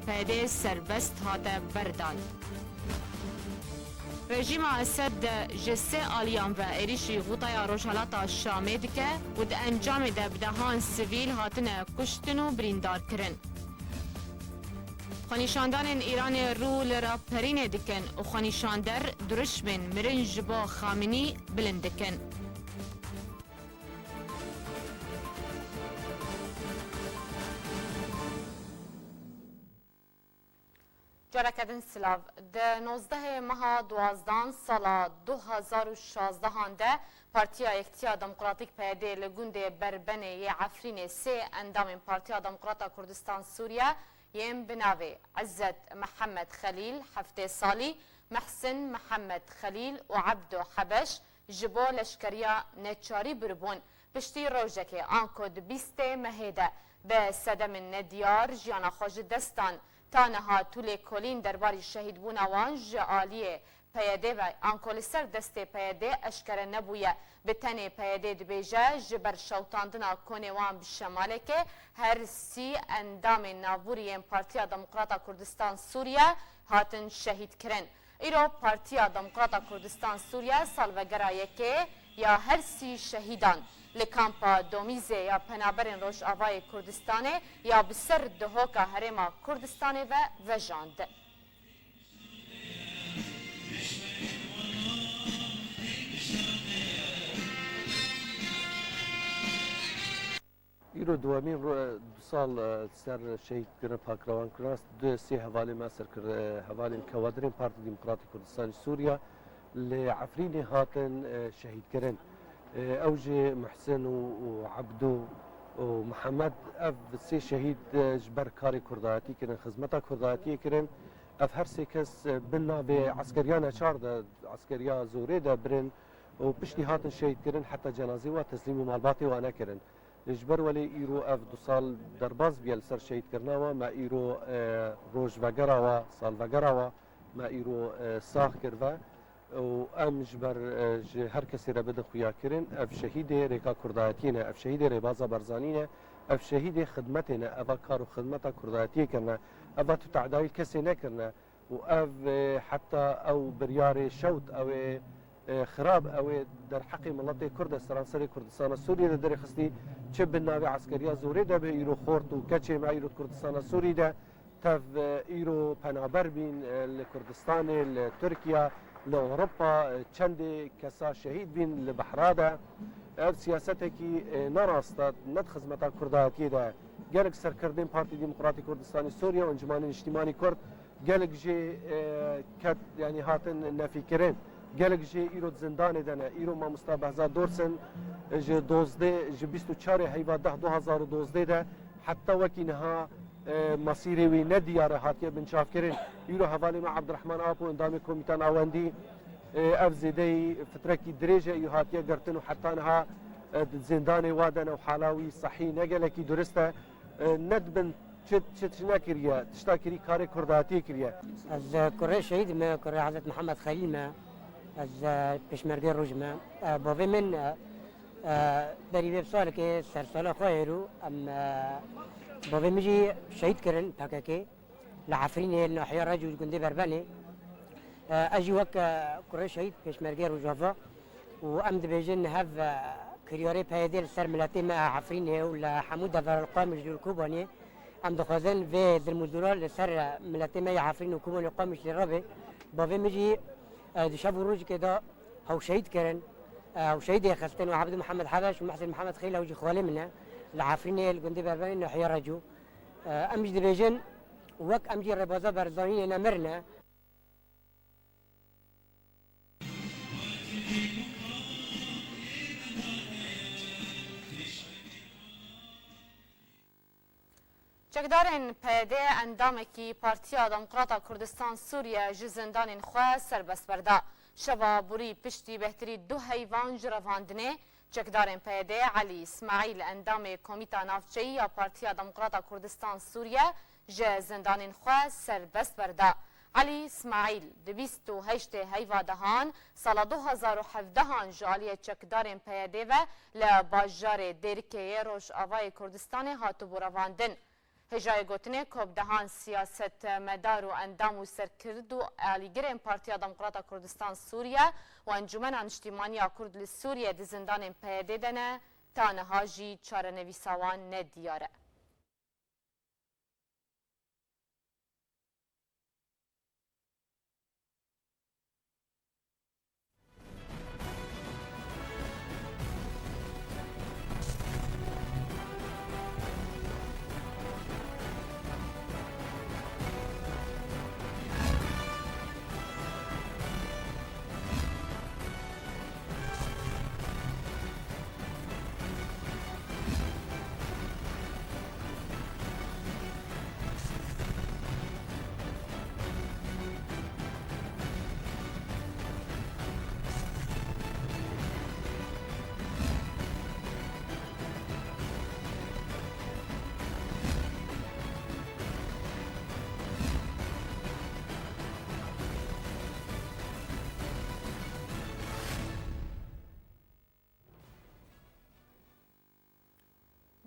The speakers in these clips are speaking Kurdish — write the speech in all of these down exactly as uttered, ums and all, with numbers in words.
P Y D serbest hate berdan. Rejîma Esed ji sê aliyan ve êrîşî xûtaya rojhelata Şamê dike û di encamê de bi dehan sivîl hatine kuştin û birîndar kirin. Xwenîşandanên Îranê rû li raperînê dikin û xwenîşander dirişmên mirin ji bo Xamenî bilind dikin. Careke din silav. Di nozdehê meha duwazdan sala du hazar û şazdehan de Partiya Yekitiya Demokratîk P Y D li gundê Berbenê yê Efrînê sê endamên Partiya Demokrata Kurdistan Sûriye yên bi navê Izzet Mihemed Xelîl, heftê salî, Mehsin Mihemed Xelîl û Ebdo Hebeş, ji bo leşkeriya neçarî biribûn. Piştî rojekê anko di bîstê mehê de bi sedemên nediyar jiyana xwe ji dest dan. Ta niha tu lêkolîn derbarî şehîdbûna wan ji aliyê P Y D ve anko li ser destê P Y D eşkere nebûye. Bi tenê P Y D dibêje, ji ber şewtandina konê wan bi şemalekê her sî endamên navbûrî yên Partiya Demokrata Kurdistan Sûriye hatin şehîd kirin. Îro Partiya Demokrata Kurdistan Sûriye salvegera yekê ya her sî şehîdan li kampa Domîzê ya penaberên Rojavayê Kurdistanê ya bi ser Duhoka Herêma Kurdistanê ve vejand. Îro duhemîn ro-, du sal, e, ser şehîdkirin, pakrewankirina du sê hevalên me ser kir-, e, hevalên kewadirên Partî Demokratîk Kurdistanê Sûriya li Efrînê hatin, e, şehîdkirin. E, ew jî Muhsin û, û Ebdû û Mihemed, ev sê şehîd, e, ji ber karê kurdayetî kirin, xizmeta kurdayetiyê kirin. Ev her sê kes, e, bin navê eskeriya neçar de, eskeriya zorê de birin û piştî hatin şehîdkirin, heta cenazê wa teslîmî malbatê wa nekirin. Ji ber welê îro ev du sal derbas bûye li ser şehîdkirina wa, me îro, e, rojvegera wa, salvegera wa, me îro, e, sax kir ve û em ji ber, e, ji her kesê re bidin xuyakirin. Ev şehîdê rêka kurdayetiyê ne, ev şehîdê rêbaza Barzanî ne, ev şehîdê xidmetê ne, eva kar û xidmeta kurdayetiyê kirine, eva tu tehdayî kesê nekirine. û ev, e, heta ew biryarê şewt, ew ê, e, xirab, ew ê derheqê miletê Kurd e, seranserê Kurdistana Sûriyê de derêxistî, çi bi navê eskeriya zorê de be, îro xort û keçê me îro di Kurdistana Sûrî de tev, e, îro penaber bîn, e, li Kurdistanê, li Tirkiye, li Ewropa, e, çendê kesa şehîd bîn li behra de. Ev siyasetekî, e, ne rast e, ne di xizmeta kurdayetiyê de. Gelek serkirdên Partî Demokratîk Kurdistanê Sûriye û Encûmenê Niştîmanî Kurd gelek jê, e, ket, yanî hatin nefîkirin. Gelek jê îro di zindanê de ne. Îro mamosta Behzat Dorsin, e, ji dozdeh, ji bîst û çarê heyva deh du hazar û dozdeh de heta wekî niha, e, mesîrê wî ne diyar e, hatiye binçavkirin. Îro hevalê me Abdurrahman Apo, endamê Komîta Navendî, e, ev zêdeyî fitrekî dirêj e, îro hatiye girtin û heta niha, e, di zindanê wa de ne û hala wî sehî ne gelekî durist e. E, ne dibin çi, çi, çi nekiriye, tişta kirî karê kurdatiyê kiriye. Ez, e, kurê şehîd me, kurê Hezret Mihemed Xelîl me. Ez, e, pêşmergê roj me. E, bavê min, e, e, berî vê salekê sersala xwe hêrû, em, e, bavê min jî şehîd kirin P K K. Li Efrînê, li nahiya Recû, li gundê Berbenê. E, ez jî wek, e, kurê şehîd pêşmergê Rojava û em dibêjin hev, e, kiryarê P Y D li ser miletê me a Efrînê û li hemû devera li Qamişlo û li Kobanê. Em dixwazin vê dilmûdûra li ser, e, miletê me ya Efrîn û Kobanê û Qamişlê rabe. Bavê min jî, e, di şev û rojikê de hew şehîd kirin, e, hew şehîdê xistin û Ebdû Mihemed Hebeş û Muhsin Mihemed Xêl ew jî xalê min e. Li Efrînê, li gundê Berbenê, nahiya Recû. Em jî dibêjin, wek em jî rêbaza Barzanî ne, mirine. Çekdarên P Y D endamekî Partiya Demokrata Kurdistan Sûriye ji zindanên xwe serbest berda. Şeva borî piştî bêhtirî du heyvan ji revandinê, Çekdarên P Y D Elî Îsmaîl, endamê Komîta Navçeyî ya Partiya Demokrata Kurdistan Sûriye, ji zindanên xwe serbest berda. Elî Îsmaîl di bîst û heştê heyva dehan sala du hazar û hevdehan ji aliyê çekdarên P Y D ve li bajarê Dêrikê yê Rojavayê Kurdistanê hatibû revandin. Hêjayê gotinê ku bi dehan siyasetmedar û endam û serkirdû alîgirên Partiya Demokrata Kurdistan Sûriye û Encûmena Niştîmaniya Kurd li Sûriyê di zindanên P Y D'ê de ne, ta niha jî çarenivîsa wan ne diyar e.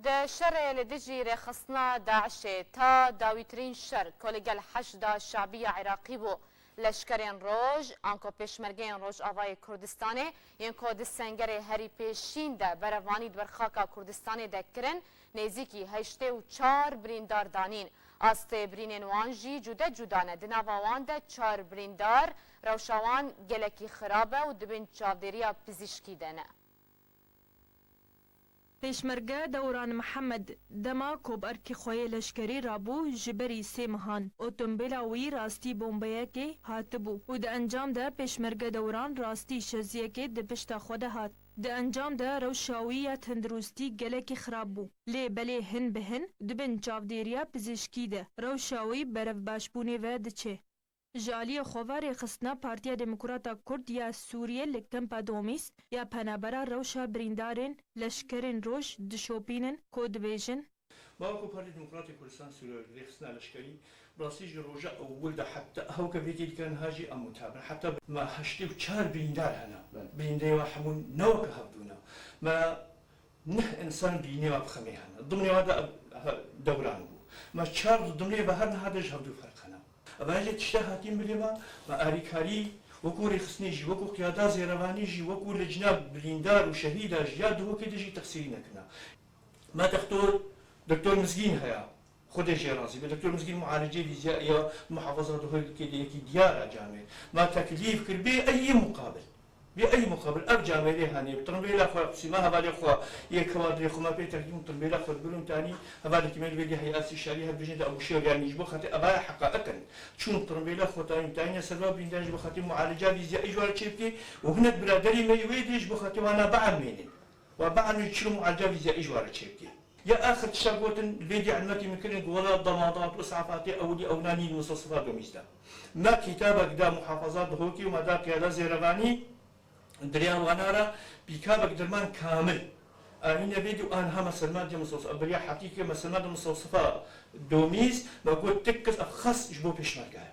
Di şerê li dijî rêxistina DAIŞê ta dawîtirîn şer ku li gel Heşda Şabî ya Iraqî bû, leşkerên roj, anko pêşmergeyên Rojavayê Kurdistanê yên ku di sengerê herî pêşîn de berevanî di ber xaka Kurdistanê de kirin, nêzîkî heştê û çar birîndar danîn. Astê birînên wan jî cude cuda ne. Di nava wan de çar birîndar rewşa wan gelekî xirab e û di bin çavdêriya pizîşkî de ne. Pêşmerge Dewran Mihemed dema ku bi erkê xwe yê leşkerî rabû ji berî sê mehan, otombêla wî rastî bombeyekê hatibû û di encam de pêşmerge Dewran rastî şeziyekê di pişta xwe de hat. Di encam de rewşa wî ya tenduristî gelekî xirab bû. Lê belê hin bi hin di bin çavdêriya pizîşkî de rewşa wî berevbaşbûnê ve diçe. Ji aliyê xwe ve rêxistina Partiya Demokrata Kurd ya Sûriyê li Kempa Domîs ya penabera rewşa birîndarên leşkerên roj dişopînin ku dibêjin, Ma wekî Partiya Demokratê Kurdistan Sûriyê rêxistina leşkerî, bi rastî ji roja ewil de heta hewke vê têdî kirin niha jî em mutab in. Heta me heştê û çar birîndar hene. Belê. Birîndeyê wan hemû ne weke hevdû ne. Me neh însan birînê wan bi xemê hene. Dimnê wan de ev, he, Dewran bû. Me çar di dimnê ve her niha de ji hevdû ferq hene. Eva jî tişta hatî milê me, me alîkarî wekû rêxistinê jî, wekû qiyada zêrevanî jî, wekû lecna birîndar û şehîda jî ya Duhokê de jî texsîrî nekirine. Me doktor, doktor Mizgîn heye, Xwedê jê razî be. Doktor Mizgîn mualeceyê vîzya ya muhafaza Duhokê de yekî diyar e camê. Me teklîf kir bê eyî muqabil. Bê eyî muqabil. Ev camê lê hanê, bi tirmbêla xwe, qisîma hevalê xwe yê kewa dirê xwe me pê teklîf û tirmbêla xwe dibir û tanî hevalekî me li vê dê heya sî şerî hev dijî de ew şêr yanî ji bo xatir evaya heqaiq in. Çûn tirmbêla xwe tanî, tanîne ser va birîndan ji bo xatir mualeca vîzya î ji ware çê bikê û hinek biraderî me yê wê dê ji bo xatir wana bielmênin. Wa bielmê çi mualca vîzya î ji ware çêbikê. Ya axir tişta gotin, vê dî elmetî min kirin ku wela demadat û îsafat ewilî ewna nîn mustafa domîz de. Me kitabek da muhafaza Duhokê û me da qiyada zêrevanî, diriya wana re pîkabek dirman kamil. Anîne vê dî û anha me selma dê mustafa, beriya heqîqê me selma dê mustafa domîz, me got tek kes ev xas ji bo pêşmerge ye.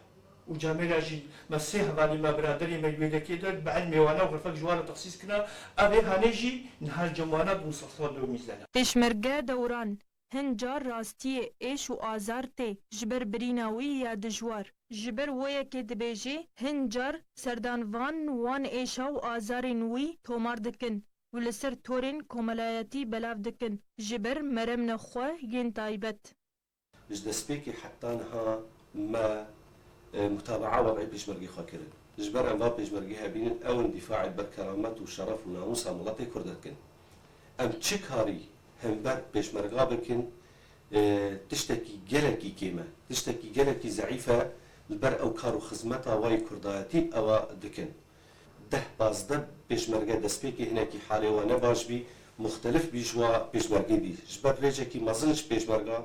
Û camêra jî me sê hevalî me biraderê me wê dekê de bi elmê wana û xirfek ji wan re texsîs kirina, ev ê hanê jî niha li cem wana bi mustafa domîz de ne. Pêşmerge Dewran hin car rastiyê êş û azar tê ji ber birîna wî ya dijwar. Ji ber wê yekê dibêjê hin car serdanvan wan êşa û azarên wî tomar dikin û li ser torên komelayetî belav dikin ji ber meremne xwe yên taybet. Ji destpêkê heta niha me, e, mutabaa wed'ê pêşmergê xwe kirin. Ji ber em va pêşmergê hebînin, ew in dîfaê ber keramet û şeref û namûsa miletê Kurd dikin. Em çi karî hember pêşmerga bikin, e, tiştekî gelekî kêm e, tiştekî gelekî zeîf e, li ber ew kar û xizmeta wayî kurdayetî ewa dikin. Deh pazdeh pêşmerge destpêkê hinekî halê wan ne baş bî, muxtelif bî ji wa pêşmergê dî. Ji ber rêcekî mezin ji pêşmerga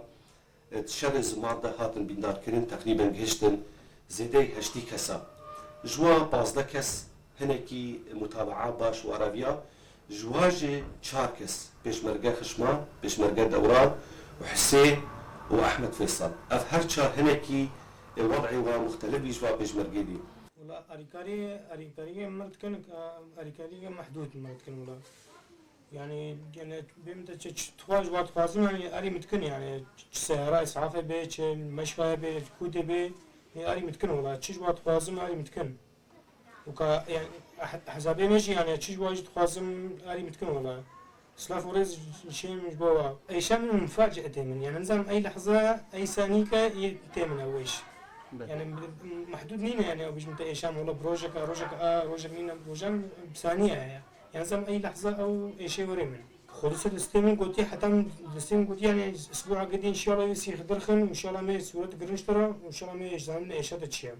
Di şerê ziman de hatin bîndarkirin, teqrîben gihiştin zêdeyî heştî kesa. Ji wan pazdeh kes hinekî mutabaa baş û araviya, ji wan jî çar kes, pêşmerge Xişma, pêşmerge Dewran û Hisê û Ehmed Feysal. Ev her çar hinekî, e, wed'ê wan muxtelif bî ji van pêşmergê dî. Wela alîkarî, alîkariyê min dikin, alîkariyê mehdûd min dikin wela. Yani, yani, benim de çi, çi tuwa ji wa dixwazim, yani, erî min dikin, yani, çi seyara, îsafê bê, çi meşxaya bê, çi kûdê bê, yani, erî min dikin, wala, çi ji wa dixwazim, erî min dikin. Weka, yani, he-, hesabê me jî, yani, çi ji wa jî dixwazim, erî min dikin, wala. Silav û rêz şêm ji bo wa. Êşa min mifacetê min, yani, nizam ey lehza, ey sanîke, yê tê min ew êş. Be. Yani, mehdûd nîne, yani, ew bijim te êşa min, wala, bi rojeka, rojeka a, rojek nîne, rojan bi saniye heye. Yani, zam ey lehza ew êşê werê min. Xwedî ser destê min gotî, heta min destê min gotî, yani, isbuğa gidî, inşallah, wê sîx dirxin, inşallah, me sûret girin ji te re, inşallah, me zanin êşa te çi ye.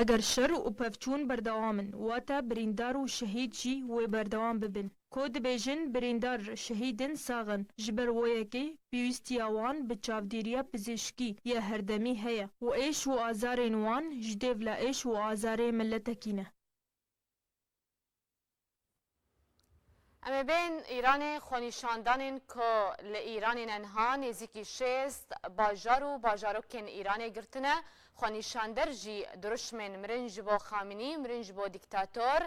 Eger şer û pevçûn berdewam in, wate birîndar û şehîd jî wê berdewam bibin. Ku dibêjin, birîndar, şehîdin sax in. Ji ber wê yekê pêwîstiya wan bi çavdêriya pizîşkî ya herdemî heye û êş û azarên wan ji dêvla êş û azarê miletekî ne. Em ê bên Îranê. Xwenîşandanên ku li Îranê ne niha nêzîkî şêst bajar û bajarokên Îranê girtine, xwenîşander jî diruşmên mirin ji bo Xamenî, mirin ji bo dîktator,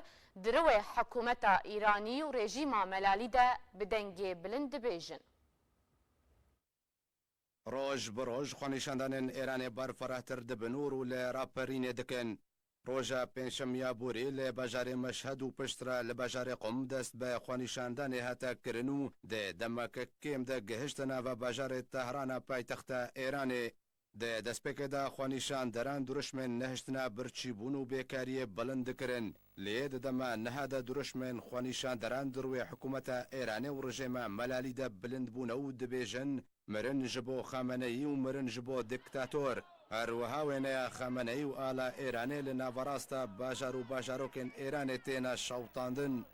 di riwê hikûmeta Îranî û rejîma melalî de bi dengê bilind dibêjin. Roj bi roj xwenîşandanên Êranê berfirehtir dibin û rû li raperînê dikin. Roja pêncşemiya borî li bajarê Meşhed û piştre li bajarê Qum dest bi xwenîşandanê hate kirin û di demeke kêm de gihişte nava bajarê Tehrana paytexta Êranê. Di destpêkê de xwenîşanderan dirûşmên nehiştina birçîbûn û bêkariyê bilind dikirin. Lê di dema niha de dirûşmên xwenîşanderan di rûyê hikûmeta Êranê û rejîma Melalî de bilind bûne û dibêjin, mirin ji bo Xameneyî û mirin ji bo dîktator. Her wiha wêneya Xameneyî û ala Êranê li naverasta bajar û bajarokên Êranê têne şewitandin.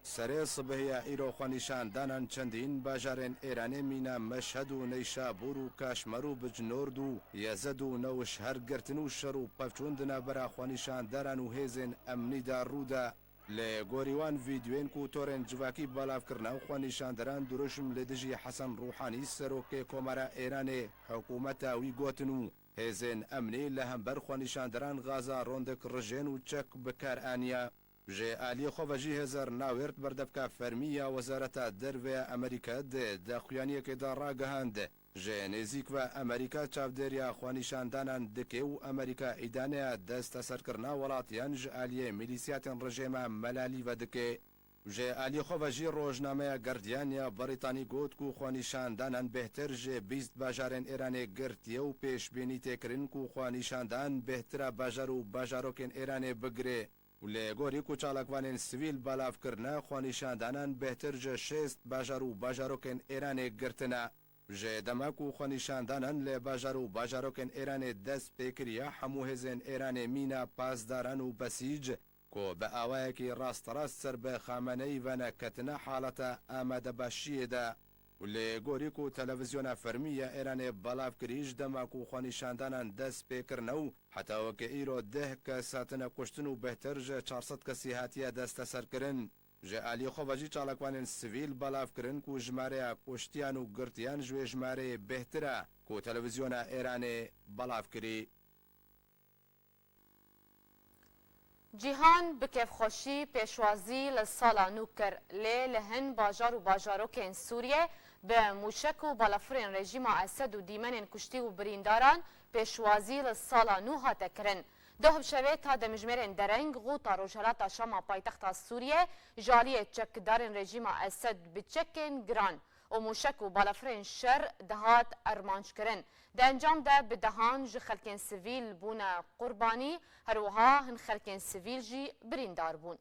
Serê sibihiya îro xwenîşandanan çendîn bajarên Êranê mîna Meşhed û Neşabûr û Kaşmer û Bicnord û Yezed û Newşher girtin û şer û pevçûn di navbera xwenîşandaran û hêzên emnî de rû da. Li gorî wan vîdyoyên ku torên civakî belav kirine, xwenîşandaran dirûşm li dijî Hesen Rûhanî, serokê Komara Êranê, hikûmeta wî gotin û hêzên emnî li hember xwenîşandaran gaza rondik rijên û çek bi kar aniye. Ji aliyê xwe ve jî hêza navêrt berdevka fermî ya Wezareta Derve ya Amerîka di daxuyaniyekê de ragihand, ji nêzîk ve Amerîka çavdêriya xwenîşandanan dike û Amerîka îdaneya desteserkirina welatiyan ji aliyê milîsiyatên rejîma Melalî ve dike. Ji aliyê xwe ve jî rojnameya Guardian ya Brîtanî got ku xwenîşandanan bêhtir ji bîst bajarên Îranê girtiye û pêşbînî tê kirin ku xwenîşandan bêhtira bajar û bajarokên Îranê bigire. Û li gorî ku çalakvanên sivîl belav kirine, xwenîşandanan bêhtir ji şêst bajar û bajarokên Îranê girtine. Ji dema ku xwenîşandanan li bajar û bajarokên Îranê dest pê kiriye, hemû hêzên Îranê mîna pasdaran û besîc ku bi awayekî rasterast ser bi Xameneyî ve ne, ketine haleta amadebaşiyê de. Û li gorî ku televîzyona fermî ya Îranê belav kirî, ji dema ku xwenîşandanan dest pê kirine û heta weke îro deh kes hatine kuştin û bêhtir ji çar sed kesî hatiye desteserkirin. Ji aliyê xwe ve jî çalakvanên sivîl belav kirin ku jimareya kuştiyan û girtiyan ji wê jimareyê bêhtir e ku televîzyona Îranê belav kirî. Cîhan bi kêfxweşî pêşwazî li sala nû kir, lê li hin bajar û bajarokên Sûriyê bi mûşek û balafirên rejîma Esed û dîmenên kuştî û birîndaran pêşwazî li sala nû hate kirin. Doh bi şevê ta demjimêrên dereng, xûta rojhelata Şama paytexta Sûriyê ji aliyê çekdarên rejîma Esed bi çekên giran û mûşek û balafirên şer dihat armanc kirin. Di encam de bi dehan ji xelkên sivîl bûne qurbanî, her wiha hin xelkên sivîl jî birîndar bûn.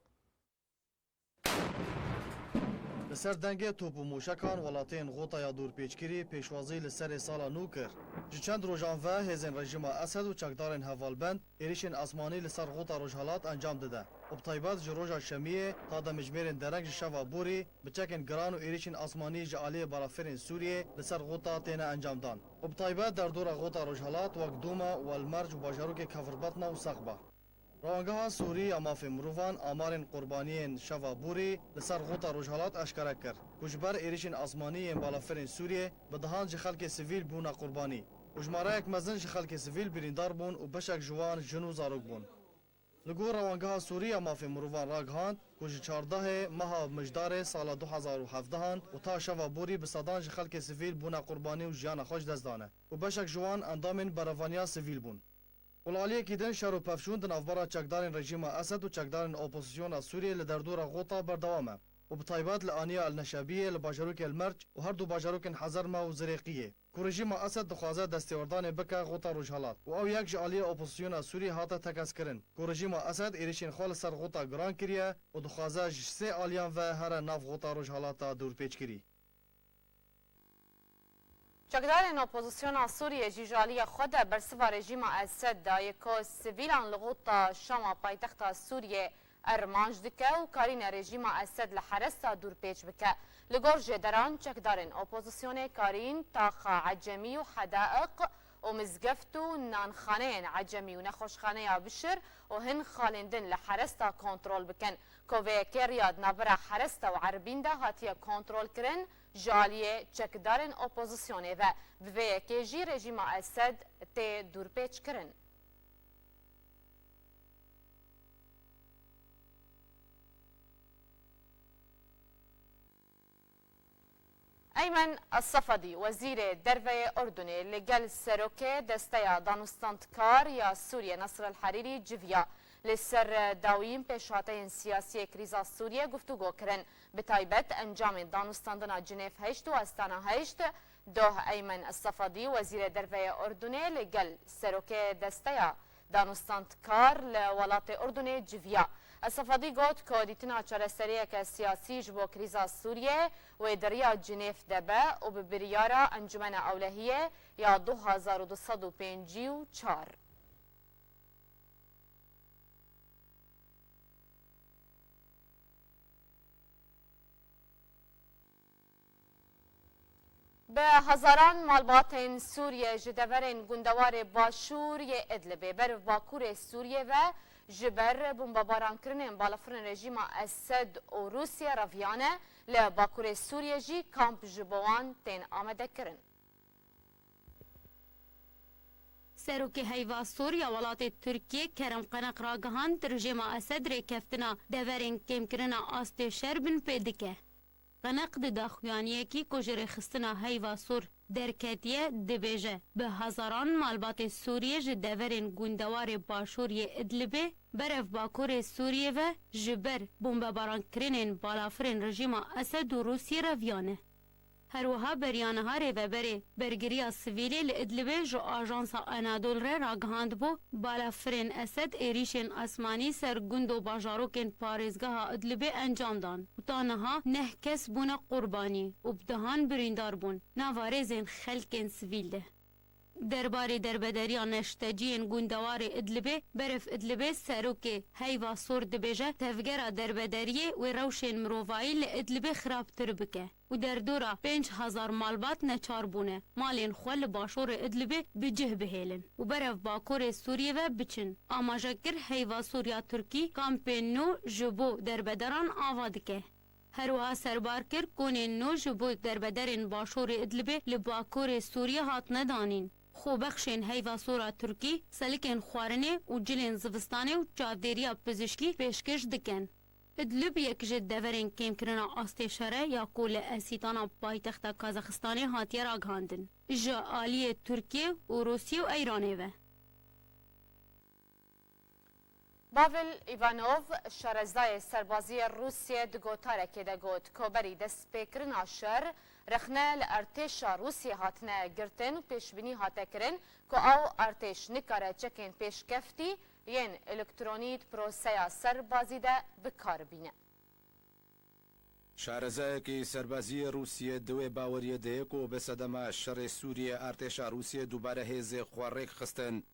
Li ser dengê top û mûşekan welatiyên Xotaya dûrpêçkirî pêşwazî li serê sala nû kir. Ji çend rojan ve hêzên rejîma Esed û çekdarên hevalbend êrîşên asmanî li ser Xota Rojhelat encam dide û bi taybet ji roja Şemiyê ta demjimêrên dereng ji şeva borî bi çekên giran û êrîşên asmanî ji aliyê balafirên Sûriyê li ser Xota têne encamdan û bi taybet derdora Xota Rojhelat wek Dûma, Welmerc û bajarokê Kefirbetna û Sexba. Rawangeha Sûrî ya Mafê Mirovan amarên qurbaniyên şeva borî li ser Xota Rojhelat eşkere kir ku ji ber êrîşên asmanî yên balafirên Sûriyê bi dehan ji xelkê sivîl bûne qurbanî û jimareyek mezin ji xelkê sivîl birîndar bûn û beşek ji wan jin û zarok bûn. Li gor Rewangeha Sûrî ya Mafê Mirovan ragihand ku ji çardehê meha Mijdarê sala du hezar û hevdehan û ta şeva borî bi sedan ji xelkê sivîl bûne qurbanî û jiyana xwe ji dest dane û beşek ji wan endamên berevaniya sivîl bûn. Û li aliyekî din şer û pevçûn di navbera çekdarên rejîma Esed û çekdarên opozîsyona Sûriyê li derdora Xota berdewam e û bi taybet li Aniya El Neşebiyê li bajarokê El Merc û her du bajarokên Hezerme û Zirêqiyê. Ku rejîma Esed dixwaze destêwerdanê bike Xota Rojhelat û ew yek ji aliyê opozîsyona Sûriyê hate tekez kirin, ku rejîma Esed êrişên xwe li ser Xota giran kiriye û dixwaze ji sê aliyan ve here nav Xota Rojhelata dûrpêçkirî. Çekdarên opozîsyona Sûriyê jî ji aliyê xwe de bersiva rejîma Esed dayê ku sivîlan li Xota Şama paytexta Sûriyê armanc dike û karîne rejîma Esed li heresta dûrpêç bike. Li gor jêderan, çekdarên opozîsyonê karîn taxa ecemî û hedaiq û mizgeft û nanxaneyên ecemî û nexweşxaneya Bişir û hin xalên din li heresta kontrol bikin, ku vê yekê riya di navbera heresta û erbîn de hatiye kontrolkirin ji aliyê çekdarên opozîsyonê ve. Bi vê yekê jî rejîma Esed tê dûrpêçkirin. Eymen Essefadî, Wezîrê Derve yê Urdunê, li gel serokê Desteya Danûstandkar ya Sûriyê Nasr El Herîrî civiya. Li ser dawiyên pêşhateyên siyasî yê krîza Sûriyê guftûgo kirin, bi taybet encamên danûstandina Cinêv heşt û Astana heşt. Doh Eymen Essefadî, Wezîrê Derve yê Urdunê, li gel serokê Desteya Danûstandkar li welatê Urdunê civiya. Essefadî got ku dîtina çareseriyeke siyasî ji bo krîza Sûriyê wê di riya Cinêv de be û bi biryara Encûmena Ewlehiyê ya du hezar û du sed û pêncî û çar. Bi hezaran malbatên Sûriyê ji deverên gundewarê başûr yê Idlibê ber bi bakurê Sûriyê ve ji ber bombebarankirinên balafirên rejîma Esed û Rûsya reviyane, li bakurê Sûriyê jî kamp ji bo wan tên amadekirin. Serokê Heyva Sor ya welatê Tirkiyê Kerem Qeneq ragihand, rejîma Esed rêkeftina deverên kêmkirina astê şer binpê dike. Qeneq di daxuyaniyekî ku ji rêxistina Heyva Sor derketiye, dibêje, bi hezaran malbatê Sûriyê ji deverên gundewarê başûr yê Idlibê berev bakurê Sûriyê ve ji ber bombebarankirinên balafirên rejîma Esed û Rûsiyê reviyane. Her wiha beriya niha rêveberê bergiriya sivîlê li Idlibê ji ajansa Anadol re ragihandibû, balafirên Esed êrîşên asmanî ser gund û bajarokên parêzgeha Idlibê encam dan û ta niha neh kes bûne qurbanî û bi dehan birîndar bûn nava rêzên xelkên sivîl de. Derbarê derbederiya neşteciyên gundewarê Idlibê, berev Idlibê serokê Heyva Sor dibêje, tevgera derbederiyê wê rewşên mirovayî li Idlibê xirabtir bike û derdora pênc hezar malbat neçar bûne malên xwe li başûrê Idlibê bi cih bihêlin û berev bakurê Sûriyê ve biçin. Amaje kir, Heyva Sor ya Tirkî kampên nû ji bo derbederan ava dike. Her wiha serbar kir, konên nû ji bo derbedarên başûrê Idlibê li bakurê Sûriyê hatine danîn. Xwebexşên Heyva Sor a Tirkî selikên xwarinê û cilên zivistanê û çavdêriya pizişkî pêşkêş dikin. Idlib yek ji deverên kêmkirina astê şer e ya ku li Esîtana paytexta Kazaxistanê hatiye ragihandin, ji aliyê Tirkiye û Rûsiyê û Eyranê ve. Bavil Îvanov, şarezayê serbazî yê Rûsiyê, di gotarekê de got ku berî destpêkirina şer rexne li artêşa Rûsiyê hatine girtin û pêşbînî hate kirin ku ew artêş nikare çekên pêşkeftî yên elektronî di proseya serbazî de bi kar bîne. Şarezayekî serbazî yê Rûsiyê di wê baweriyê de ye ku bi sedema şerê Sûriyê artêşa Rûsiyê dubare hêzê xwe rêk xistin.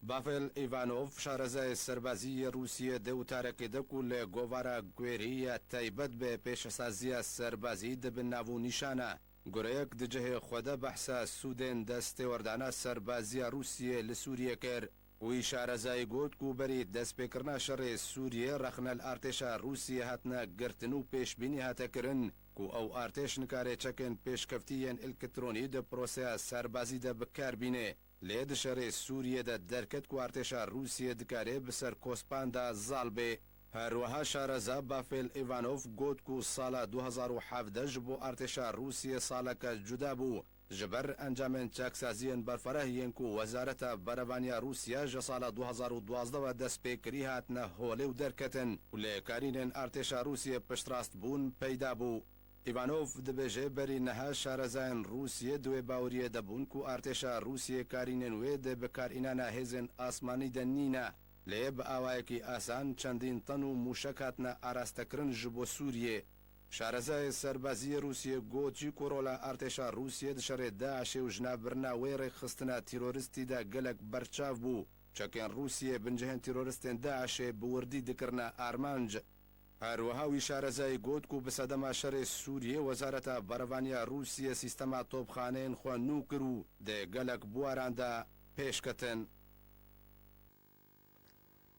Bavil Îvanov, şarezayê serbazî yê Rûsiyê di witarekê de ku li govara guêrî ya taybet bi pêşesaziya serbazî dibin nav û nîşan e. Gureyek di cihê xwe de behsa sûdên destêwerdana serbaziya Rûsiyê li Sûriyê kir. Wî şarezayî got ku berî destpêkirina şerê Sûriyê rexne li artêşa Rûsiyê hatine girtin û pêşbînî hate kirin ku ew artêş nikare çekên pêşkeftî yên elektronî di proseya serbazî de bi kar bîne. Lê di şerê Sûriyê de derket ku artêşa Rûsiyê dikarê bi ser kospan de zal bê. Her wiha şareza Bafêl Îvanov got ku sala du hezar û hevdeh ji bo artêşa Rûsiyê saleke cuda bû. Ji ber encamên çaksaziyên berfereh yên ku Wezareta Berevaniya Rûsiya ji sala du hezar û duwazdeh ve dest pê kirî hatine holê û derketin û lê karînên artêşa Rûsiyê piştrast bûn peyda bû. Îvanov dibêje berî niha şarezayên Rûsiyê di wê baweriyê de bûn ku artêşa Rûsiyê karînên wê di bikarînana hêzên asmanî de nîne, lê bi awayekî asan çendîn ten û mûşek hatine arastekirin ji bo Sûriyê. Şarezayê serbazî yê Rûsiyê got jî ku rola artêşa Rûsiyê di şerê DAIŞê û ji nav birina wê rêkxistina terorîstî de gelek berçav bû. Çekên Rûsiyê bincihên terorîstên DAIŞê bi wirdî dikirine armanc. Her wiha wî şarezayî got ku bi sedema şerê Sûriyê Wezareta Berevaniya Rûsiyê sîstema topxaneyên xwe nû kir û di gelek buwaran de pêş ketin.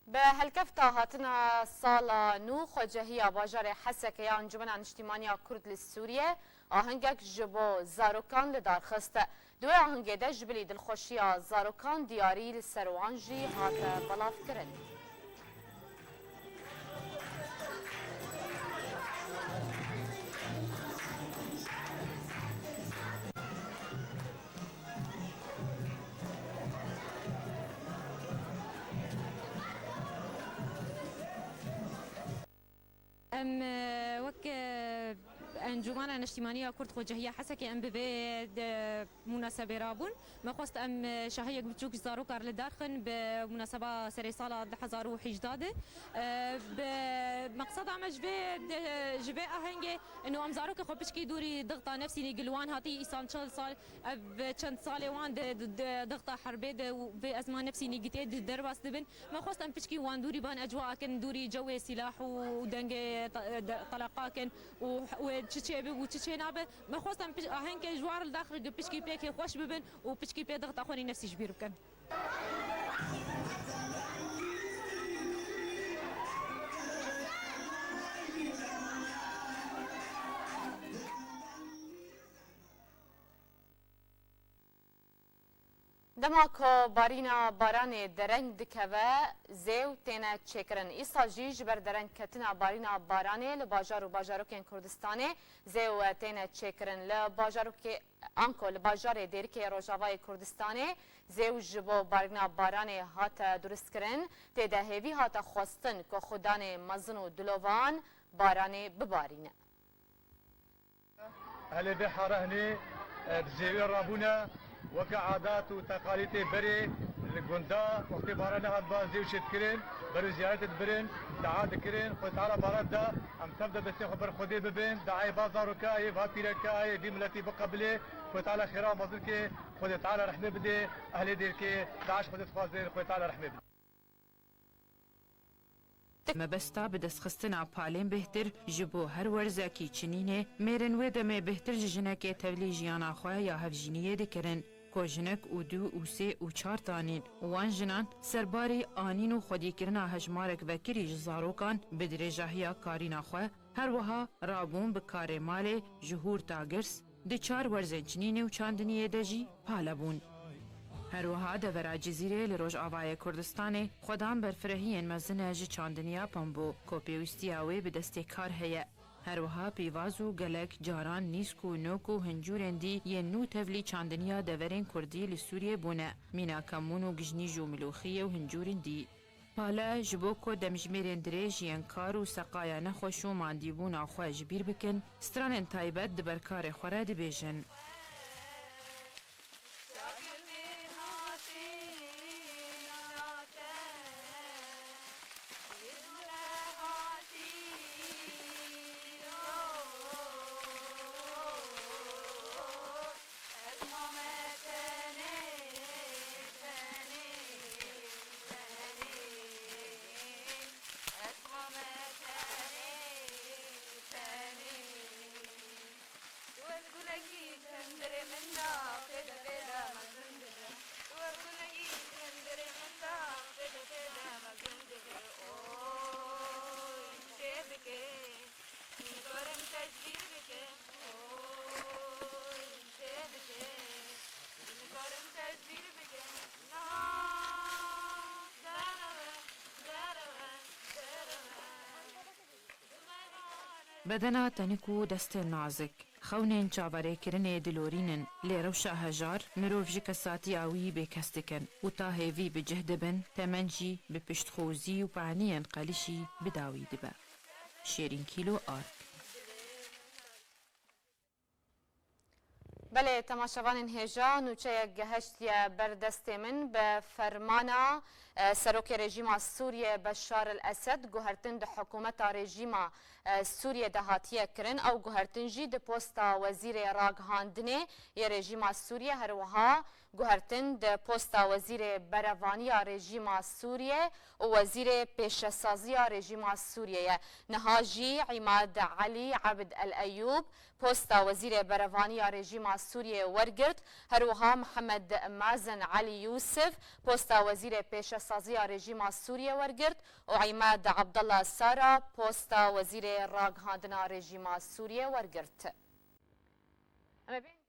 Bi helkefta hatina sala nû, xwecehiya bajarê Hesekê ya Encûmena Niştîmaniya Kurd li Sûriyê ahengek ji bo zarokan li dar xist. Di wê ahengê de ji bilî dilxweşiya zarokan diyarî li ser wan jî hate belavkirin. Em, e, wek, e, Encûmana Niştîmanî ya Kurd Xwecehiya Hesekê em bi vê, e, munasebê rabûn. Me xwest em, e, şahiyek biçûk ji zarokan li dar xin bi munaseba serê sala du hezar û hejdeh de. E, bi meqseda me ji vê, de, ji vê ahengê, ino em zarokê xwe piçkî dûrî dixta nefsînî gilwan hatî îsan çil sal, ev çend salê wan di, di, di dixta herbê de û vê ezma nefsînî gitê di derbas dibin. Me xwest em piçkî wan dûrî ban ecwa akin, dûrî cewê sîlah û dengê te-, de-, teleqa kin û, û çi çê bib û çi çê nabe. Me xwest em piç-, ahengê ji wan li daxil piçkî pêkê xweş bibin û piçkî pê dixta xwenî nefsî ji bîr bikin. Dema ku barîna baranê dereng dikeve, zêw têne çêkirin. Îsal jî ji ber derengketina barîna baranê li bajar û bajarokên Kurdistanê zêw têne çêkirin. Li bajarokê, anko li bajarê Dêrikê Rojavayê Kurdistanê zêw ji bo barîna baranê hate duristkirin. Tê de hêvî hate xwestin ku xudanê mezin û dilovan baranê bibarîne. Ehlê vê herehnê, e, bi zêwê rabûne, weke adat û teqalîtê berê li gunda wextê baran nehatba zêw çêdikirin, ber û ziyaretê dibirin, dua dikirin, Xwedê Teala baran da, em tev de destê xwe ber Xwedê bibin, duayê va zarokayê, va pîrekayê, vî miletî biqebilê, Xwedê Teala xêra mezin ke, Xwedê Teala rehmê bidê, ehlê Dêrikê, DAIŞ Xwedê dixwazin, Xwedê Teala rehmê bidê. Mebesta bi destxistina palên bêhtir ji bo her werzekî çinînê, mêrên wê demê bêhtir ji jinekê tevlî jiyana xwe ya hevjîniyê dikirin. Ku jinek û du û sê û çar tanîn û wan jinan serbarî anîn û xwedîkirina hejmarek vekirî ji zarokan bi dirêjahiya karîna xwe, her wiha rabûn bi karê malê ji hûr ta girs, di çar werzên çinînê û çandiniyê de jî pale bûn. Her wiha devera Cizîrê li Rojavayê Kurdistanê xwedan berfirehiyên mezin e ji çandiniya pembo, ku pêwîstiya wê bi destê kar heye. Her wiha pîvaz û gelek caran nîsk û nok û hincûrên dî yên nû tevlî çandiniya deverên kurdî li Sûriyê bûne, mîna kemûn û gijnîj û milûxiyê û hincûrên dî. Pale, ji bo ku demjimêrên dirêj yên kar û seqaya nexweş û mandîbûna xwe ji bîr bikin, stranên taybet di ber karê xwe re dibêjin. Bedena tenik û destên nazik, xewnên çaverêkirinê dilorînin, lê rewşa hejar mirov ji kesatiya wî bêkes dikin û ta hêvî bi cih dibin, temenc jî bi piştxozî û pehniyên qelişî bi dawî dibe. Şêrîn Kîlo Ark. Belê, temaşevanên hêja, nûçeyek gehiştiye ber destê min. Bi fermana, e, serokê rejîma Sûriyê Beşar el Esed, guhertin di hikûmeta rejîma, e, Sûriyê de hatiye kirin. Ew guhertin jî di posta wezîrê ragihandinê yê rejîma Sûriyê, her wiha guhertin di posta wezîrê berevaniya rejîma Sûriyê û wezîrê pêşesaziya rejîma Sûriyê ye. Niha jî Îmad Elî Ebd El Eyûb posta wezîrê berevaniya rejîma Sûriyê wergirt. Her wiha Mihemed Mazen Elî Yûsif posta wezîrê pêşesaziya rejîma Sûriyê wergirt û Îmad Abdullah Sara posta wezîrê ragihandina rejîma Sûriyê wergirt. Em ê bên